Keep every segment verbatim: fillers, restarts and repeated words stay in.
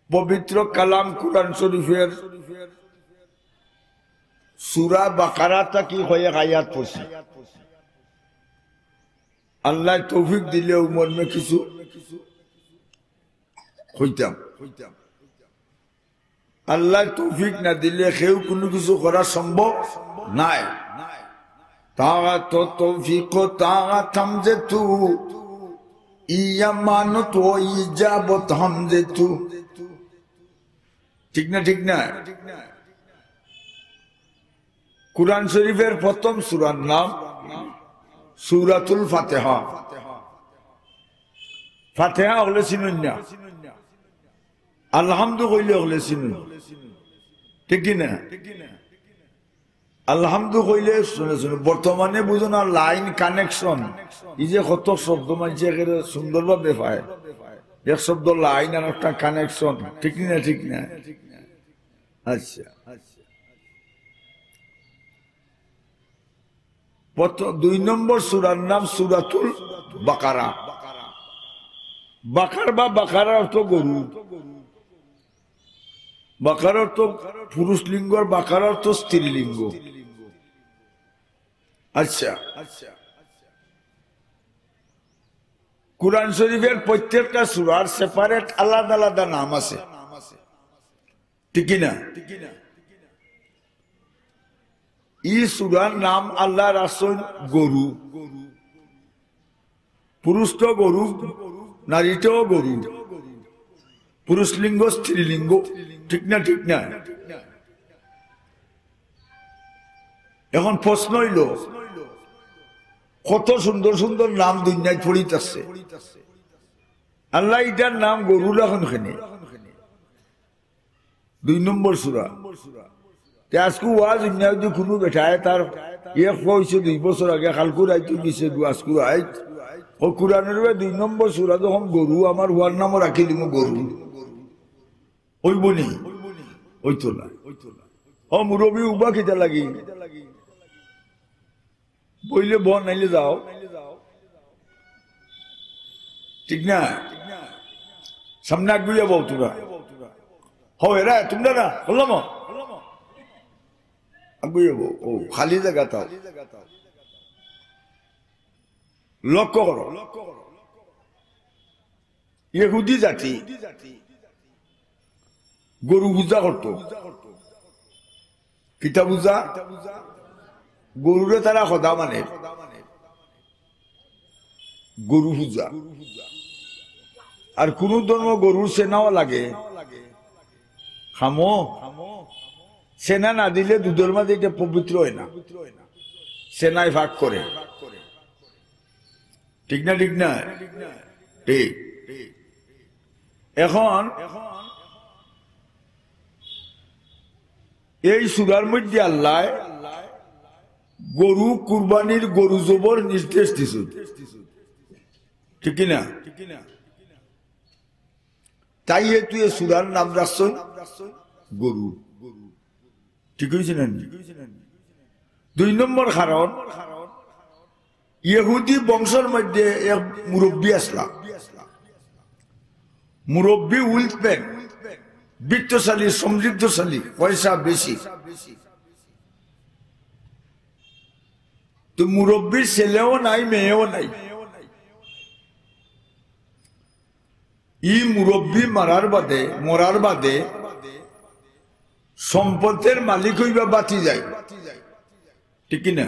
পবিত্র কালাম কুরআন শরীফের সূরা বাকারা থাকি কয়েক আয়াত পড়ছি। আল্লায় তৌফিক দিলে অউ মর্মে কিছু কইতাম। আল্লায় তৌফিক না দিলে কেউ কুনু কিছু করা সম্ভব নায়। তাআত ও তৌফিক ও তাআত হাম যে তু, ই আমানত ও ইজাবত হাম যে তু। ঠিক না, ঠিক না? কুরআন শরীফের প্রথম সূরার নাম সূরাতুল ফাতিহা। ফাতিহা অকলে চিনইন না? আলহামদু কইলে অকলে চিনইন, ঠিক কি না? আলহামদু কইলে শুনে শুনে বর্তমানে বুঝো না, লাইন কানেকশন। এই যে কত শব্দ মানষে একেবারে সুন্দরভাবে পায়, এক শব্দ লাইন আর একটা কানেকশন, ঠিক না? ঠিক না? আচ্ছা, প্রথম, দুই নম্বর সূরার নাম সূরাতুল বাকারা। বাকার বা বাকারা অর্থ গরু। বাকার অর্থ পুরুষ লিঙ্গ আর বাকারা অর্থ স্ত্রীলিঙ্গ। আচ্ছা, কুরআন শরীফের প্রত্যেকটা সূরার সেপারেট আলাদা আলাদা নাম আছে, ঠিক কি না? ই সূরার নাম আল্লায় রাখছইন গরু। পুরুষটাও গরু, নারীটাও গরু, পুরুষ লিঙ্গ, স্ত্রীলিঙ্গ, ঠিক না? ঠিক না? এখন প্রশ্ন অইলো, কত সুন্দর সুন্দর নাম দুনিয়াত পড়িত আছে, আল্লায় ইটার নাম গরু রাখইন কেনে? দুই নম্বর সূরা। তে আজকু ওয়াজ হুনিয়া যদি কুনু বেটায় তার এক ফুয়া অইছে দুই বছর আগে, কালকু রাইত অইগেছে গু, আজকু রাইত, ও কুরআনর দুই নম্বর সূরা যখন গরু, আমার ফুয়ার নামও রাখি দিমু গরু, অইবো নি? অইতো না। ও মুরব্বি উবা কিতা লাগি? বইলে বও, নাইলে যাও। ঠিক না? সামনে আগুইয়া বও তোরা। হও, এরা, তোমরা না, বললাম। আগুইয়া বও, ও, খালি জাগা তাও। লক্ষ্য করো। ইহুদি জাতি গরু পূজা করতো। কিতা পূজা? গরুরে তারা খোদা মানে। গরু পূজা। আর কুনু ধর্ম গরুর সেনাও লাগে? খামো? সেনা না দিলে দুধর মাঝে ইটা পবিত্র অয় না, সেনায় ফাক করে। ঠিক না, ঠিক না? ঠিক। এখন এই সূরার মধ্যে আল্লায় গরু কুরবানির, গরু জবর নির্দেশ দিছইন, ঠিক কি না? তাই হেতু এ সূরার নাম রাখছইন গরু। ঠিক অইছে না নি? দুই নম্বর কারণ, ইহুদি বংশর মধ্যে এক মুরব্বি আছলা। মুরব্বি, ওয়েলথম্যান, বিত্তশালী, সমৃদ্ধশালী, পয়সা বেশি। তো মুরব্বির ছেলেও নাই, মেয়েও নাই। ই মুরব্বি মারার বাদে, মরার বাদে সম্পদের মালিক অইবা ভাতিজায়, ঠিক কি না?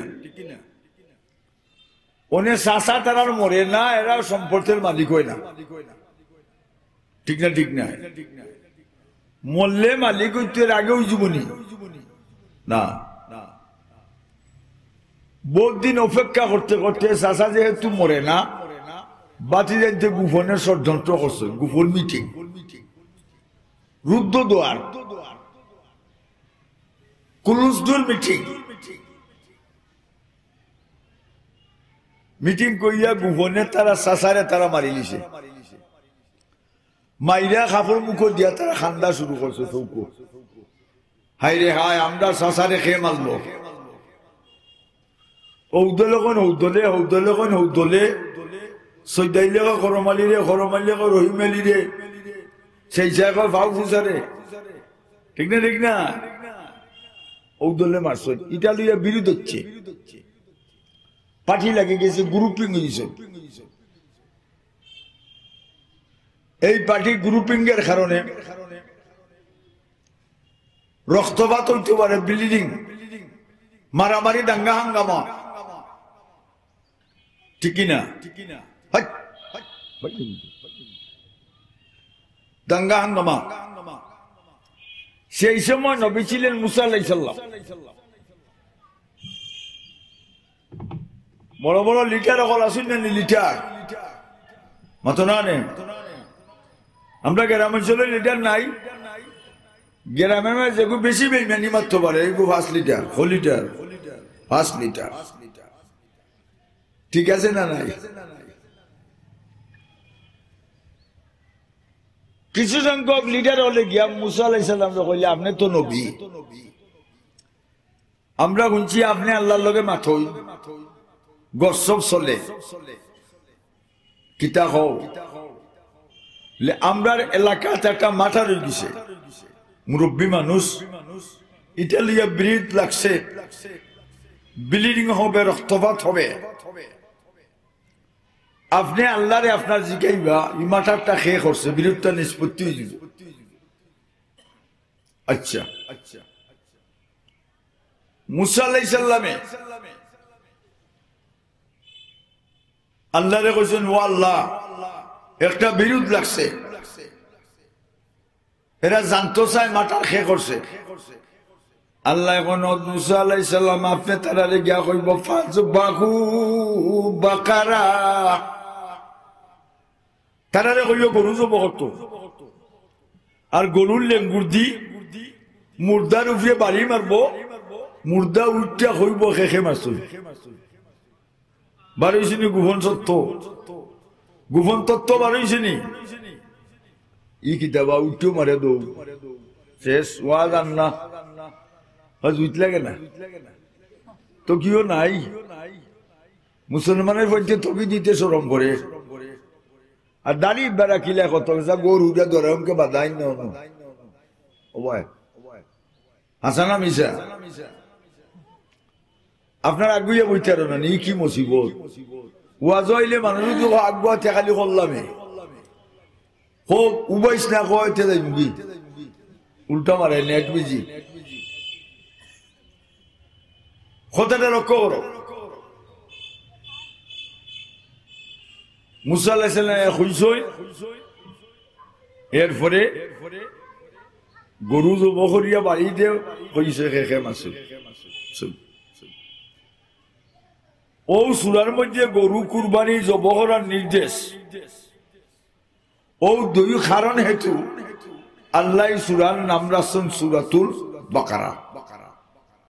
অনে চাচা তারার মরে না, এরাও সম্পদের মালিক অয় না, ঠিক না? ঠিক না? মরলে মালিক অইতো, এর আগে অইযিবো নি? না। বউত দিন অপেক্ষা করতে করতে চাচা যেহেতু মরে না, ভাতিজাইন্তে গোপনে ষড়যন্ত্র করছে, গোপন মিটিং, রুদ্ধ দুয়ার, ক্লোজ ডোর মিটিং। মিটিং করিয়া গোপনে তারা চাচারে তারা মারিলিছে। মাইরা কাপড় মুখো দিয়া তারা কান্দা শুরু করছে, চউখো। হায় রে হায়, আমরার চাচারে কে মারলো? অউ দলে কইন হউ দলে, হউ দলে কইন হউ দলে। সৈদাইলে কয় করম আলীরে, করম আলীরে কয় রহিম আলীরে। সেই জায়গায় ফাউ ফুসারে, ঠিক না, ঠিক না? ও দলে মারছইন, ইটা লইয়া বিরোধ অইছে, পার্টি লাগি গেছে, গ্রুপিং অইছে। এই পার্টি গ্রুপিং এর কারণে রক্তপাত অইতে পারে, ব্লিডিং, মারামারি, দাঙ্গা হাঙ্গামা, ঠিক কি না? হাই, দাঙ্গা হাঙ্গামা। সেই সময় নবী ছিলেন মুসা আলাইহিস সালাম। বড় বড় লিডার অকল আছইন না নি, লিডার? মাতো না নে? আমরা গ্রাম অঞ্চলে লিডার নাই। গ্রামে মানে যেগু বেশি বেইমানি মাততো পারে, এইগু ফার্স্ট লিডার, হো লিডার, ফার্স্ট লিডার। ঠিক আছে না নাই? কিছু সংখ্যক লিডার অকলে গিয়া মুসা আলাইহিস সালামরে কইলে, "আপনে তো নবী, আমরা হুনছি আপনে আল্লাহর লগে মাতইন, গজব চলে, কিতা কও?" লে, "আমরার এলাকাত একটা মার্ডার অইগেছে, মুরব্বী মানুষ, ইটা লইয়া বিরোধ লাগছে, ব্লিডিং হবে, রক্তপাত হবে। আপনে আল্লাহরে আপনার জিগাইবা, ই মার্ডারটা কে করছে, বিরোধটা নিষ্পত্তি অইযিবো।" আচ্ছা, মুসা আলাইহিস সালামে আল্লাহরে কইছইন, "ও আল্লাহ, একটা বিরোধ লাগছে, এরা জানতো চায় মার্ডার কে করছে।" আল্লাহ এখন, "ও মুসা আলাইহিস সালাম, আপনে তারারে গিয়া কইবো, 'ফাযবাহু বাকারা।'" তারারে কইও গরু জবো করতো, আর গরুর লেঙ্গুর দি মুর্দার উপরে বাড়ি মারবো, মুর্দা উঠিয়া কইবো, "কে কে মারছইন।" বারইছে নি গোপন তথ্য? গোপন তথ্য বারইছে নি? ই কিতা বা, উঠিও মারে দৌ। শেষ, ওয়াজ আর না। ওয়াজ বুঝলা কে না? তো কিও নাই। মুসলমানের পক্ষে তকি দিতে শরম করে। আর দাড়ি বেড়া কিলা কত, যা গরু যা ধরে, অমকে বাধাই না, না। ও ভাই, হাছা না মিছা? আপনার আগুয়া বইতার না নি, কি মুসিবত? ওয়াজ অইলে মানুষ তো আগুয়াতে খালি করলামে। হোক, উবাইস না কইতে যাইমুগি। উল্টা মারে, নেট বিজি। কথাটা লক্ষ্য করো। মুসা আলাইহিস সালাম কইছইন, এরপরে গরু জবো করিয়া বাড়িতে কইছে, "কে কে মারছইন।" ও সূরার মধ্যে গরু কুরবানি জবো করার নির্দেশ। ও দুই কারণ হেতু আল্লাহ সূরার নাম রাখছইন সূরাতুল বাকারা।